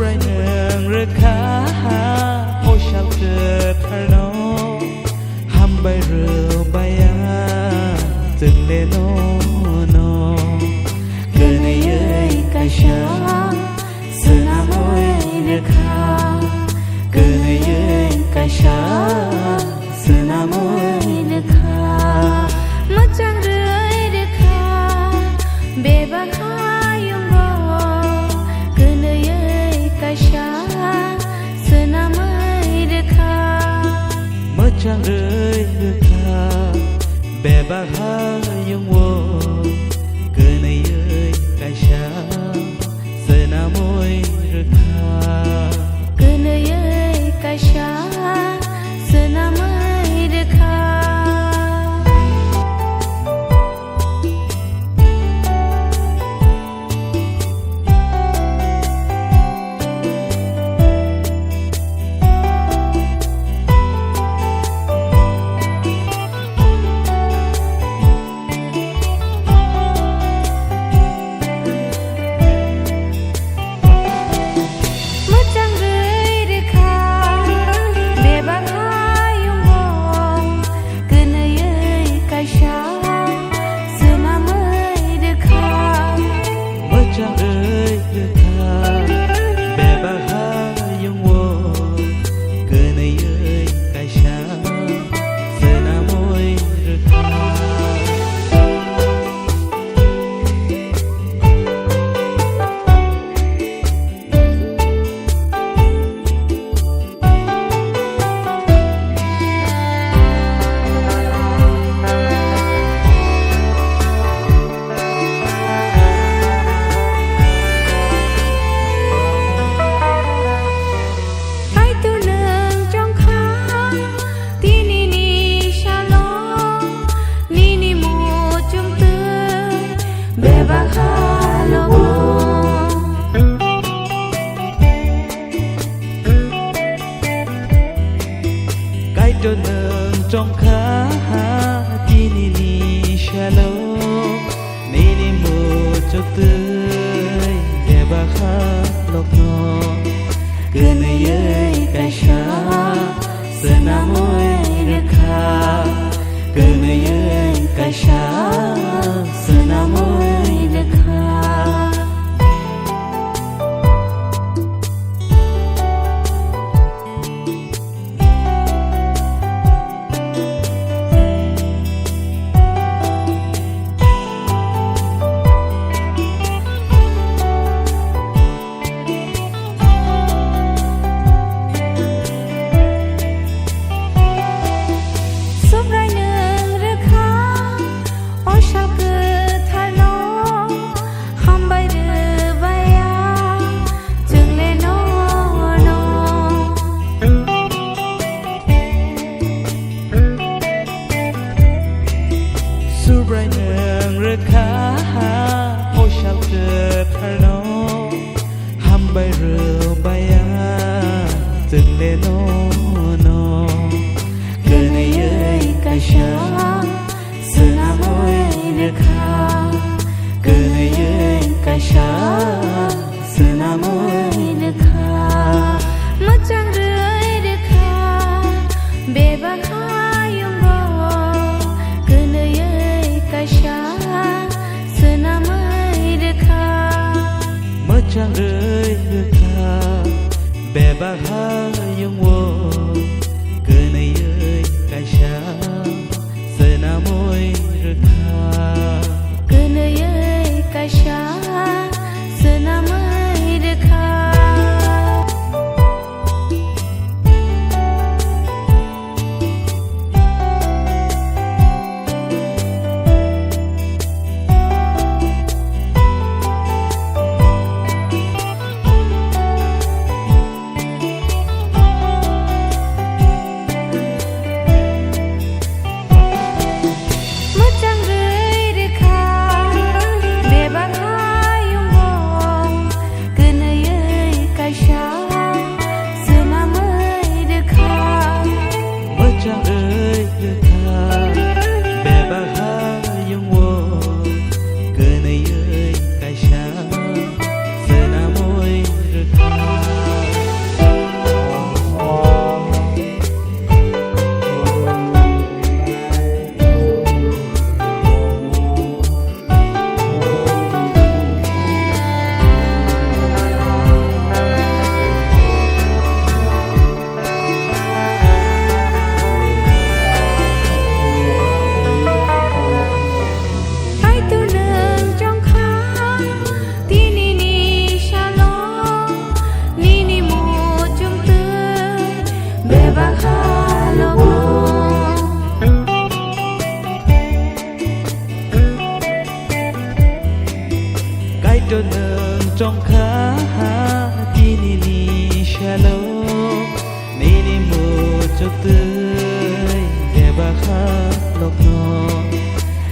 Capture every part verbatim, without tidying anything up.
Nwng rwkha o sal kwtharno, hambai rwbaya chwng le nono. Kwnwi kaisa swnamwi rwkha, kwnwi kaisa swnamwi rwkha. Mwchang rwi rwkha, bebak hayungo. Kwnwi kaisa swnamwi rwkha. Mwchang rwi rwkha, bebak hayungo. Kwnwi kaisa swnamwi rwkha. Kwnwi kaisa swnamwi rwkha. Mwchang rwi rwkha, bebak hayungo. Kwnwi kaisa swnamwi rwkha. Mwchang rwi rwkha, bebak hayungo. Kwnwi kaisa swnamwi rwkha. Kaitor nwng chongkha tinini salo, nini muchung twi bebak halogo. Kaitor nwng chongkha tinini salo, nini muchung twi bebak halokno. Kwnwi kaisa swnamwi rwkha, kwnwi kaisa swnamwi rwkha. Subrai nwng rwkha o sal kwtharno, hambai rwbaya chwng le nono. Subrai nwng rwkha o sal kwtharno, hambai rwbaya chwng le nono. Kwnwi kaisa swnamwi rwkha, kwnwi kaisa swnamwi rwkha. Mwchang rwi rwkha, bebak hayungo. Kwnwi kaisa swnamwi rwkha. Mwchang rwi rwkha, bebak hayungo. Kwnwi kaisa swnamwi rwkha. Kwnwi kaisa swnamwi rwkha. Mwchang rwi rwkha, bebak hayungo. Kha tini ni salo nini muchuk twi bebak ha lokno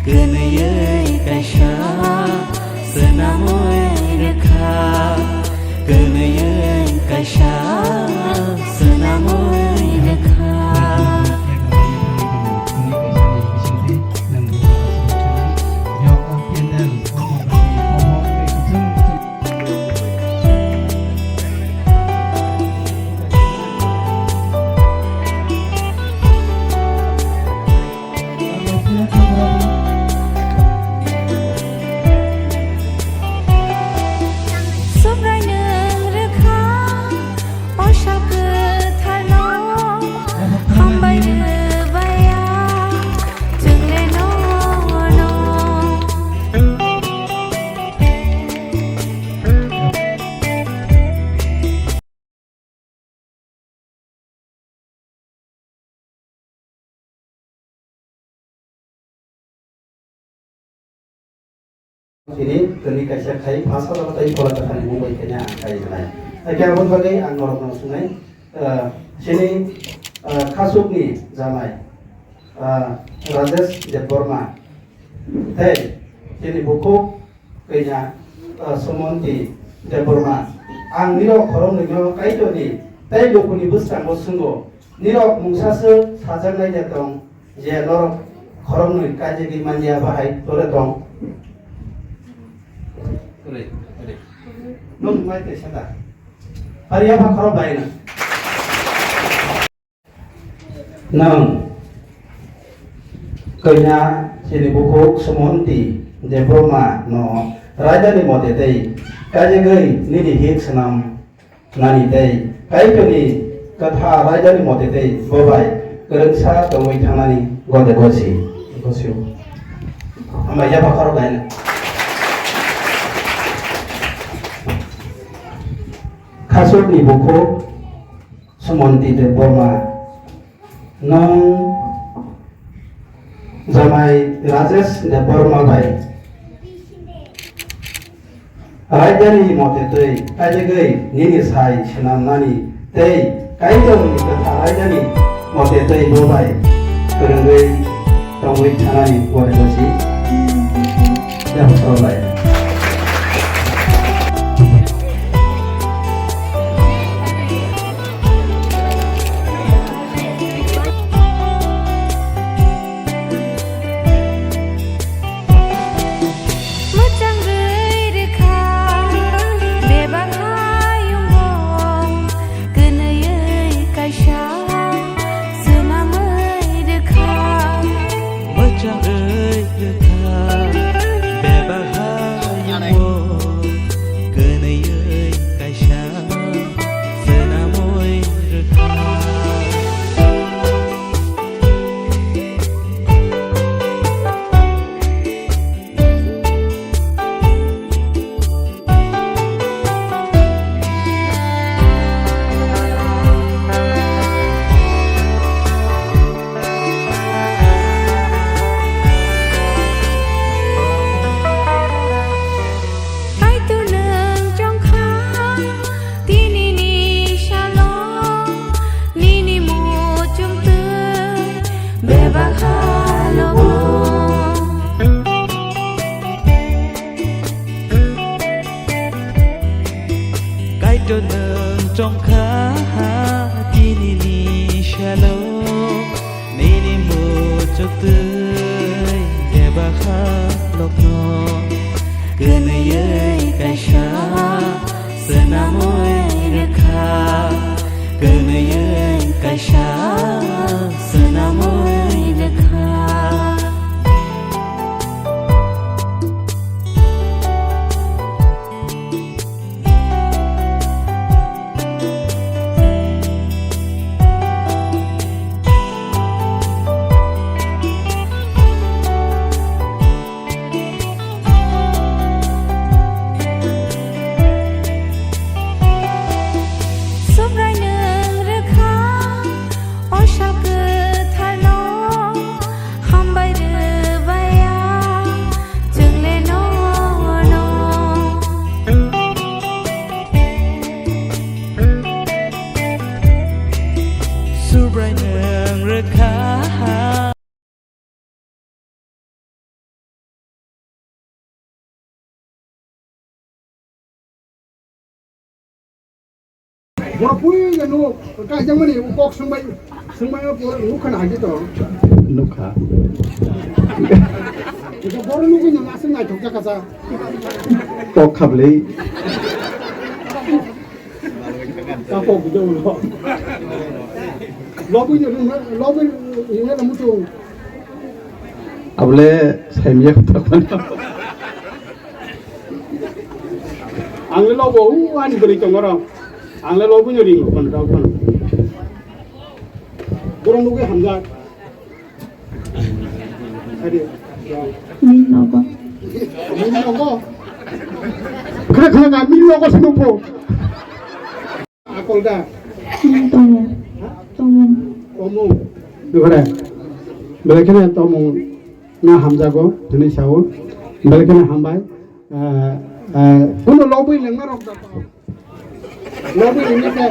kwnwi kaisa swnamwi rwkha, kwnwi kaisa swnamwi rwkha. Subrai nwng rwkha o sal kwtharno, hambai rwbaiya chwng le nono. Chini kwnwi kaisa khai phasa jora tei phola kwthangni mung bai khaina ang kai rwnai. Hakhe aboni bagwi ang norokno swngnai, ah, chini, ah, khasukni jamai, ah, Rajesh Debbarma tei chini bukhuk kanya, ah, Sumonti Debbarma. Ang nirok khoroknwino Kaitorni tei lukuni bwskango swngo, nirok mungsa se sajaknai de tong je norok khoroknwi kaijagwi manya bahai tore tong. Nwng mai tei sada. Pariya pha khorok bai na. Nwng kanya chini bukhuk Sumonti Debbarma no raidani mote tei kaijagwi nini hik swnam nani tei Kaitorni kwthar raidani mote tei bobai kwrwngsa tongwi thangnani gode gosi. Gosio. Ama yapha khorok laina. Khasukni bukhuk Sumonti Debbarma, nwng jamai Rajesh Debbarma bai raidani mote twi kaijagwi nini sai swnamnani tei Kaitorni kwthar raidani mote twi bo bai kwrwngwi tongwi thanani gode gosi. Yapha khorok lai. Mwchangwi rwkha bebak hayungo, kwnwi kaisa swnamwi rwkha. Mwchangwi rwkha bebak hayungo, kwnwi kaisa swnamwi rwkha. Kaitor nwng chongkha tini ni salo, nini muchung twi bebak halogo. Kaitor nwng chongkha tini ni salo, nini muchuk twi bebak halokno kwnwi kaisa swnamwi rwkha, kwnwi kaisa swnamwi rwkha. Subrai nwng rwkha o sal kwtharno, Borok pui no nuk, kaijakmani kok swngbai, swngbai o pura nuk khana hagi to. Nukha. Ito borok nugwi no aswk naithok jak kasa. Kok khablei. Ta kok bido ulo. Lobwi no, lobwi no mutung. Abole saimya kota kono. Ang le lobo, u ani bwrwi tongo ro. Ang le lobo no ringo kono rok kono. Borok nugwi hamjak. Adi. Min nogo. Min nogo. Khna khna ka min nogo sino po. Akol da? Hmm, tongo. Ha? Tongo. Tomung. Dukore. Belai kheno tomung no hamjago, hwnwi sao. Belai kheno hambai. Ah, ah, kuno lobwi lengma rok da. Lobwi lengma khe,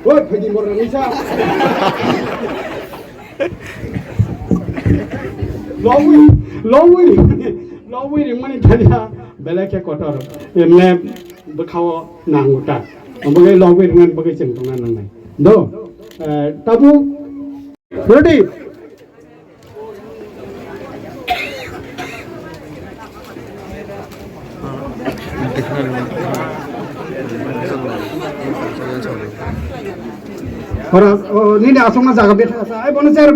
oi, phaidi mor rani sa. Lobwi, lobwi, lobwi ringmani thanya belai khe kotor. Emne bwkhao nango ta. Omo khe lobwi ringmani bagwi chwng tongna nangnai. Do, eh, tabuk ready? Ora, o, nini asongna jaga betha asa. Ai, bono chair.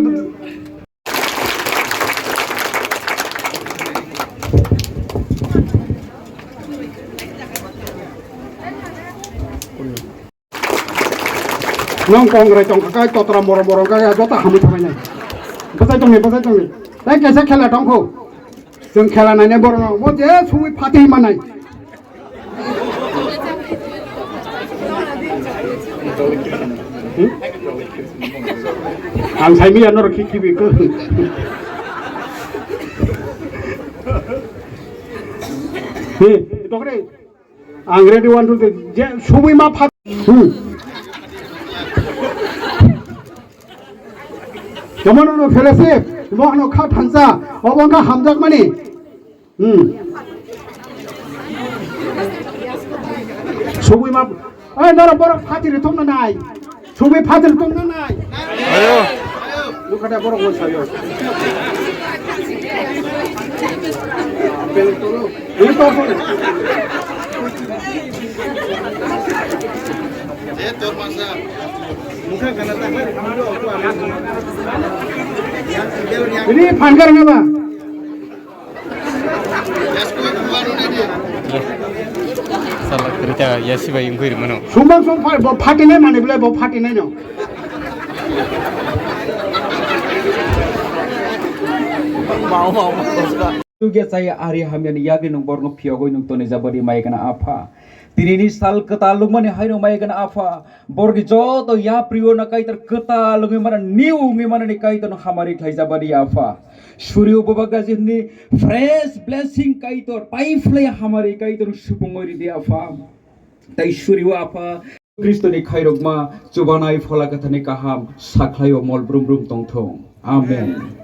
Nong kongrai tong kha kai totra moro moro kai joto hamwi thangnai. Bwsai tongni, bwsai tongni. Tai kaisa khela tongkho. Chwng khela nainai borokno. Bo je sumui phatwi manai. Hmm? Ang saimanya norok khi khibi ko. He, tokre. Ang ready one, two, three. Je, sumui ma phat. Hmm. Kemon no fellowship, mo no kha thansa, obo wngkha hamjakmani. Hmm. Sumui ma, oi, norok borok phatiri thumna nai. Sumui phatiri thumna nai. Ayo. Nukha da borok mo sayo. Ini pangkar nggak, Bang? Sala kerja ya si bayi ngkui mana? Sumbang song pha-, bo phatinai mani belai bo phatinai no. Mau, mau, mau. Tugya chaya ari hamyani yagri nung borno phiyogwi nung toni jabadi maigana apha. Tinini sal kwtal lungmani haino maigana apha. Borgi joto yaprio na kaitor kwtal lungwi mana niu wngwi manani kaitor no hamari khlai jabadi apha. Surio boba gaji hwnwi fresh blessing kaitor pai phlai hamari kaitor supungwi ridi apha. Tai surio apha. Kristo ni khairokma chubanai phola kwthani kaham sakhlaio mol brum brum tongthong. Amen.